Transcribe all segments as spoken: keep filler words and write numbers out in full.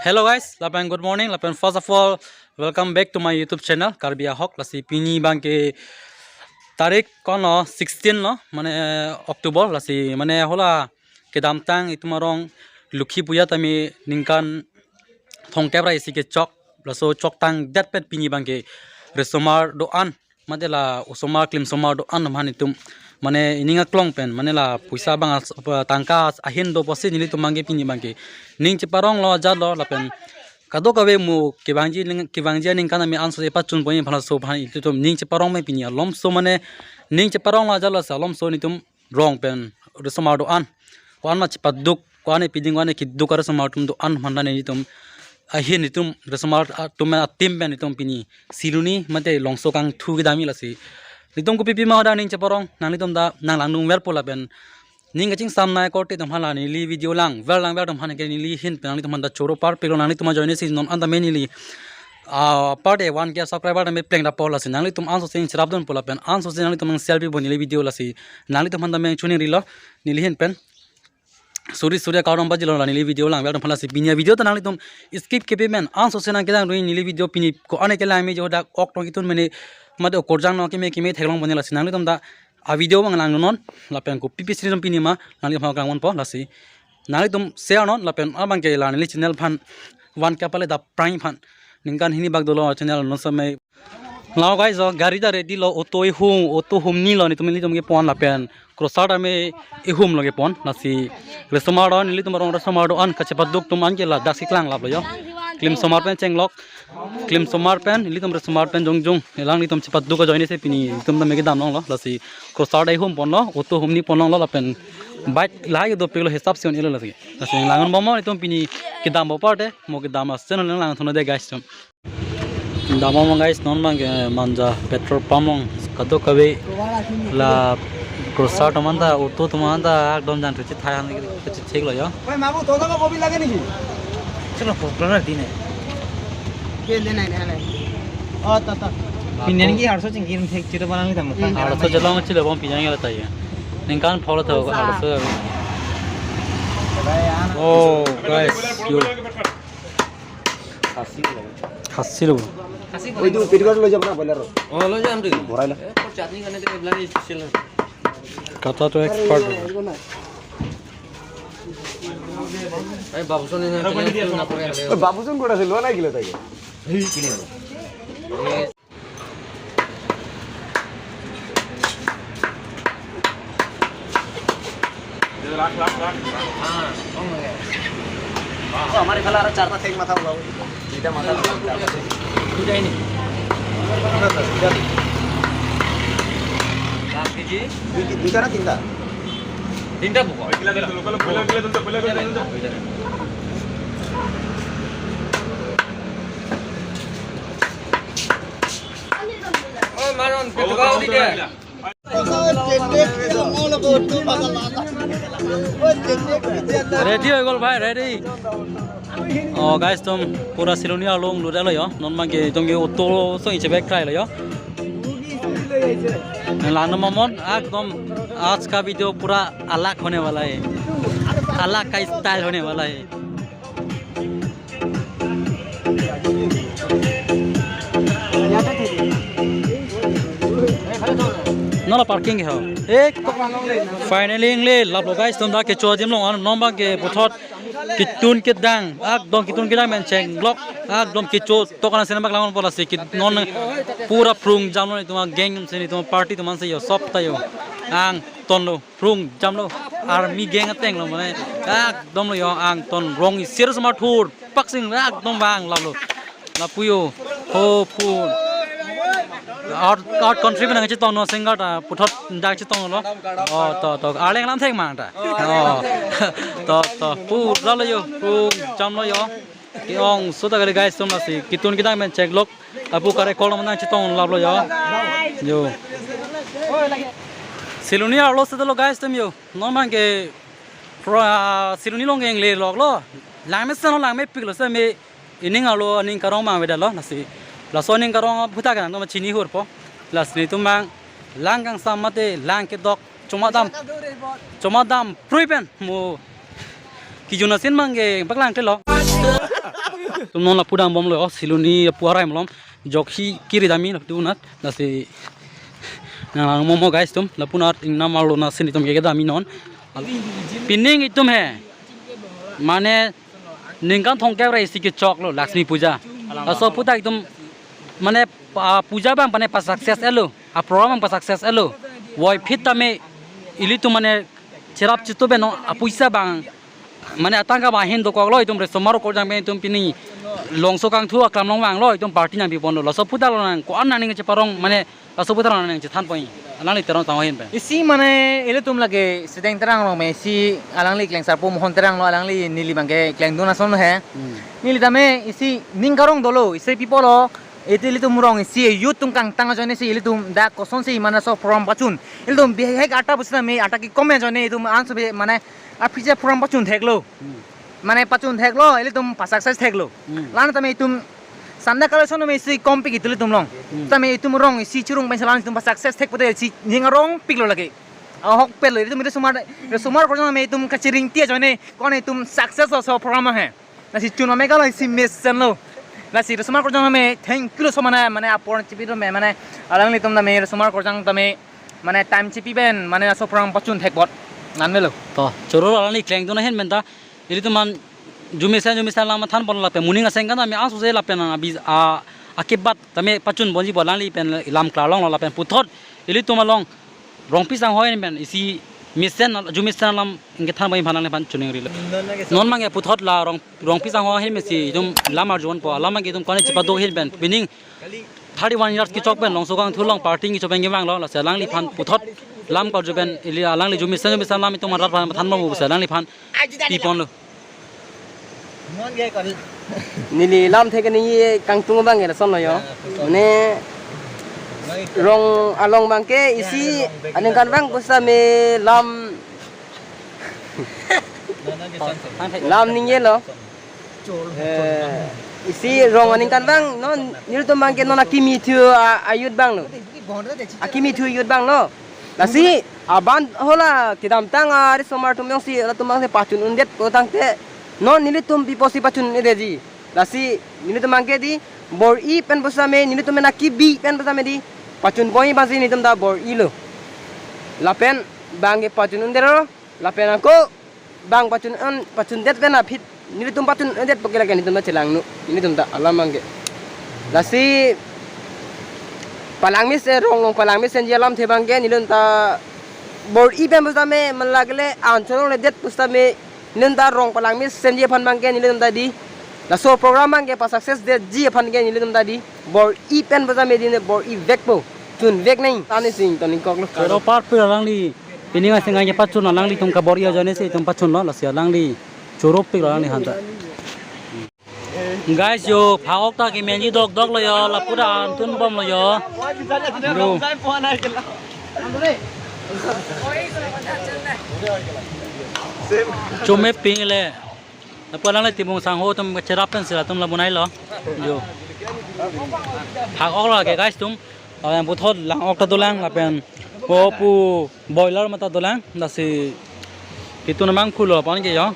Hello guys, lapen good morning, lapen first of all, welcome back to my YouTube channel, Karbi Ahok. Lasi pini abangke tarik kono sixteen lo, mane October, lasi mane hala kedamtang itum arong Lokhi Puja tame ningkan thomkep ra isi kechok, laso choktang det pen pini abangke resomar do-an, mate la osomar klimsomar do-an aphan itum mane ining aklong pen mane la poisa abang as-, apa, tangka as-, ahin do pusi nelitum abangke pini abangke ning cheparonglo ajatlo lapen kadokave mo kevangji ning, kevangji aningkan tame anso si pachun pon aphan laso aphan itum ning cheparong me pini alomso mane ning cheparonglo ajatlo, lasi alomso nelitum rong pen resomar do-an, ko-an ma chepaduk, ko-an epiding, ko-an ekeduk aresomar atum do-an aphan ta nelitum ahin itum resomar atum ateam pen itum pini Siluni mate Longso kangthu kedam-i, lasi nelitum kopi pima hadak ning cheparong, nanglitum ta nanglangdun verpo lapen ning kachingsam nai korte atum aphan la neli video langver langver atum aphan ke neli ahin pen nanglitum aphan ta choro parpiklo, nanglitum ajoine si non anta me neli, ah, aparte one K subscriber tame plengdappo, lasi nanglitum anso si cherapdunpo lapen anso si nanglitum nang share pipo neli video, lasi nanglitum aphan tame chuningrilo neli ahin pen. Suri suri akardom pajirlo la neli video langver atum aphan, lasi pini avideo ta nanglitum skip kepi men anso si nangkelang dun neli video pini ko-an kelang me jo dak ok tong kitun mene mate okorjang no keme keme theklong pon, lasi nanglitum ta avideo abang langnon lapen kopi pisi itum pini ma nanglitum aphan kangponpo, lasi nanglitum share non lapen abangke la neli channel aphan one K pale dap prai aphan ningkan hini bak dolo channel non samai. Lao guys, o gari ta ready lo, auto ihum, auto humni lo, nelitum nelitum kepon lapen crusher tame ihum lo kepon, lasi resomar do-an, nelitum arong resomar do-an kachepaduk atum anke ladak si klanglaplo jo. Klimsomar pen chenglok, klimsomar pen, nelitum resomar pen jongjong, elang nelitum chepaduk ajoine si pini itum tame kedam longlo, lasi crusher ta ihum ponlo, auto humni pon longlo lapen bike lahai dopiklo hisap si un-elo lasi. Lasi langdun bomnon itum pini kedampo aparte, mo kedam asen lang langthu nang de guys atum. Dam bomnon guys, non abangke Manja petrol pump along kadokave la crusher atum anta, auto atum anta, ekdom jangthu chethai han kachetheklo jo. Oi, mamu, tono ko mobil lage niki? Chalo, popular din hai. Ye le nai nai le. Oh, ta, ta. Pini niki arso chingki thek chiro banang tam. Hmm. Arso chelong chilo bom pinjang ya ta ye. Ningkan follow tho arso. Oh, guys, yo. Khasi lo. Khasi lo. Oi, tu পেটি কটা লৈ যাব না, ব্ৰইলাৰ? অ, লৈ যাম তো। ভৰাই ল। এ, তোৰ চাটনি কাৰণে তো এইবিলাক স্পেচিয়েল হয়। কাটাটো এক্সপাৰ্ট। এই বাবুচোন এনে নকৰে। ঐ, বাবুচোন ক'ত আছে? লোৱা নাই কিলো তাকে? তো আমাৰ ইফালে আৰু চাৰিটা ঠেং মাথা ওলাব। দুইটা মাথা ওলাব, চাৰিটা ঠেং। দুইটাই নেকি? দুইটা। Last KG? দুই-, দুইটা না তিনিটা? তিনিটা বুক। ৰেডি হৈ গ'ল ভাই, ৰেডি। অ, গাইছ, একদম পুৰা চিলনী আলু লুডা লয়, অ। নন মাংকে একদম কি অটো সো ইঞ্চে বেক ট্ৰাই লয়, অ। লানো মমন, একদম আজ কা ভিডিঅ' পুৰা আলাগ হনে ৱালা হে। আলাগ কা ষ্টাইল হনে ৱালা হে। Nala parking ho. Ek finally ingle laplo guys, tum dak kecho adim along an nombang ke puthot kitun kedang, ekdom kitun kedang pen chenglok, ekdom kecho tok an sene bak langon pola si kit non pura prung jamlo, itum gang sene itum party atum an si yo sop ta yo. Angton lo. Prung jamlo, army gang ateng lo mane, ekdom lo yo angton rong isir sema thur, paksing ekdom bang laplo. Lapu yo, ho pu. Out, out country pen nang chetong no singer ta, puthot dak chetong lo. Oh, to, to, arleng lam thek mang ta. Oh, to, to, pu, laplo yo, prung jamlo yo. Ke-ong so ta kali guys, tum lasi kitun kedang pen chenglok. Apu kare kol nang chetong laplo yo. Yo. Siluni arlo setlo guys tum yo. Nonmang ke pro, ah, Siluni along ke ingle loklo. Langme seno langmepiklo seme ining arlo aning karong mang vedalo lasi. Laso aning karong aphuthak nangtum chini hurpo. Lasi netum mang lang kangsam mate lang kedok. Choma dam. Choma dam prui pen mo. Kijun asin mang ke paklang telo. Tum non lapu dambomlo, Siloni lapu arai malom. Jokhi kiri dami lapu nat, lasi nang lang momo guys tum, lapu nat ingnam arlo na sini tum ke dami non. Pining itum he. Mane ningkan thomkep ra isi kechoklo Lakshmi Puja. Laso aphuthak itum mane pa, puja abang mane pa success etlo, a program abang pa success etlo. Voiphit tame ilitum mane cherap chitu beno apuisa abang mane atangka abang ahin dokoklo, itum resomar korjang pen itum pini Longso Kangthu aklam along vanglo, itum party nangpiponlo. Laso aphuthak lo nang ko-an nangning cheparong mane laso aphuthak lo nang chethanpon. Alangli Teron Sangho ahin pen. Isi mane ilitum lake Sedeng Terang along me isi alangli klengsarpo Mohon Terang lo, alangli neli abangke klengdun ason lo he. Hmm. Neli tame isi ning karong dolo, isi pipo lo. Iti ilitum rong isi youth atum kangtang ajoine si ilitum dak kosonsi mane laso program pachun. Ilitum bihek arta pusitame arta kekom ajoine itum anso be mane aphi je program pachun theklo. Hmm. Mane pachun theklo, ilitum pa success theklo. Hmm. La-an tame itum Sunday collection me isi kompik itum ilitum long. Hmm. Tame itum rong isi chirung pensi la-an itum pa success thek pute isi ning arongpiklo lake. Ahokpetlo, itum resomar, resomar korjang me itum kachiring ti ajoine ko-an itum success laso program he. Lasi chun mame kalo isi mesenlo. Lasi resomar korjang me thank you lo so mane, mane apor chipi do me, mane alanglitum tame resomar korjang tame mane time chipi pen mane laso program pachun thek apot. Ngan melo. To, choro alangli klengdun ahin pen ta. Ilitum man jumesen jumesen alam thanpon lapen moning aseng kan tame aso se lapen abi a, akibat tame pachunponji apot alangli pen lam klarlonglo lapen puthot ilitum along Rongpi Sangho ahin pen isi mesen, jumesen alam ingke thanpon aphan nangliphan chuning rilo. Non abangke puthot la Rong, Rongpi Sangho ahin pen si itum lam arjuponpo, alam abangke itum ko-an chepado ahin pen pining thirty one years kechok pen Longso Kangthu along party kechok pen kevanglo, lasi alangliphan puthot lam karju pen ili alangli jumesen jumesen alam itum marat aphan thanpon pusi alangliphan piponlo. Neli lamthe kani kangtung abangke lason lo yo. Mane rong along abangke isi aningkanvang pusitame lam, lam ningjelo. Eh, isi rong aningkanvang non nelitum abangke non akimi thu a, a youth abang lo. Akimi thu youth abang lo. Lasi aban hala kedamtang aresomar atum jongsi latum abangsi pachun undetpo tangte non nelitum piposi pachun un-edetji. Lasi nelitum abangke di bor-i pen pusitame nelitum pen akibi pen pusitame di pachunpon abangsi nelitum ta bor-ilo. Lapen abangke pachun undetlo. Lapen ako bang pachun un, pachundet pen aphi nelitum pachun undetpo ke lake nelitum ta chelangno, nelitum ta alam abangke. Lasi palangmesen, rong along palangmesenji alamthe abangke nelitum ta bor-i pen pusitame malakle anchot along ledet pusitame nelitum ta rong palangmesenji aphan abangke nelitum ta di laso program abangke pa success detji aphan ke nelitum ta di bor-i pen pusitame di ne bor-i vekpo, chunvek nang. Tani sing toni koklo. Choro parpik alangli pining aseng kepachun alanglitum kabor-i ajoine si itum pachunlo, lasi alangli choropiklo alangliphan ta. Guys yo, phak-ok ta kemenji dokdoklo yo, lapu ta antunbomlo yo. Yo. Chomepingle. Lapu alangli Timung Sangho atum kacherap pensi latum labunailo. Yo. Phak-oklo ke guys atum. Lapen puthot lang-ok ta dolang lapen o pu boiler mata dolang, lasi itum nangkhulo aphan ke yo.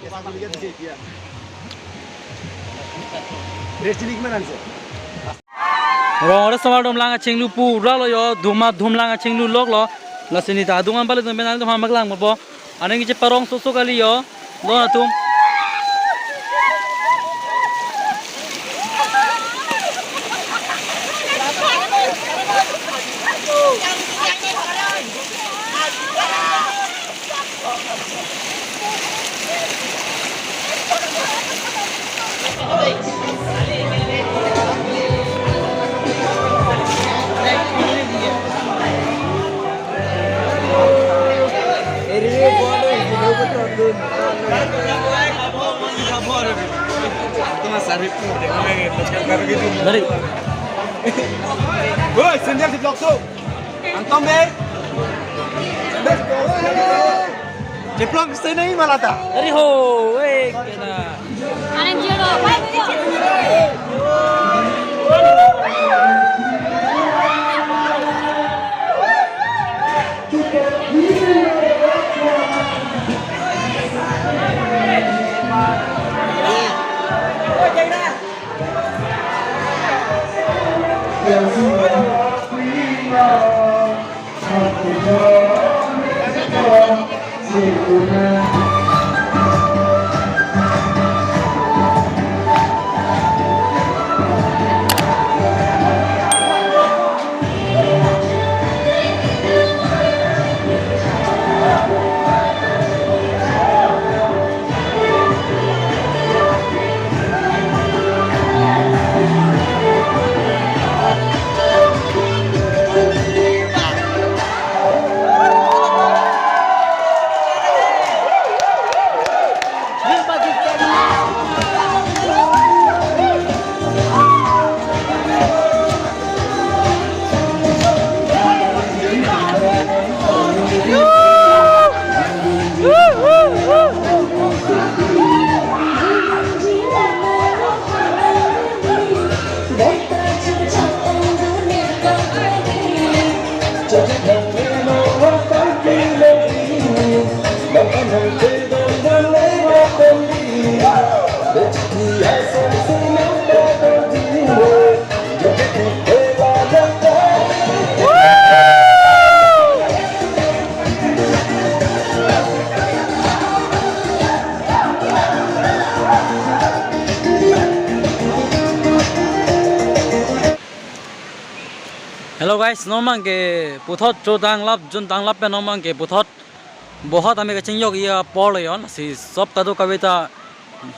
Rong aresomar atum lang kachinglu pura lo yo, duma dum lang kachinglu loklo. Lasi neta adung anpali atum pen atum hamak lang mopo. Aning cheparong sosok kali yo. Lo atum. Dari. Woi, sendal di blok tu. Antom deh. Sendal di blok tu. Jeplong ke sini malah tak? Dari ho, eh, kena. Hello guys, non abangke puthot cho tanglap, jun tanglap pen non abangke puthot bohot ami kachingjok apor lo yon, si sop kadokave ta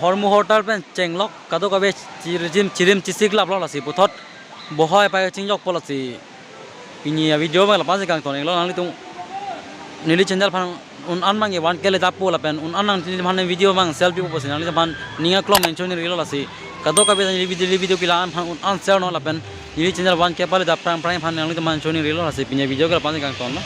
hormu hortar pen chenglok, kadokave chirim chirim chisiklaplo, lasi puthot bohot apai kachingjokpo, lasi pini avideo abang lapu-an si kangton-iklo. Nanglitum neli channel aphan un-an abangke one K le dapo lapen un-an nangli aphan video abang share pipo pusi nanglitum aphan ning aklong mention ni rilo, lasi kadokave neli video, neli video kelang aphan un-an share non lapen neli channel one K pale dap prang prang aphan nanglitum aphan mention ni rilo, lasi pini avideo ke lapu-an si kangtonlo.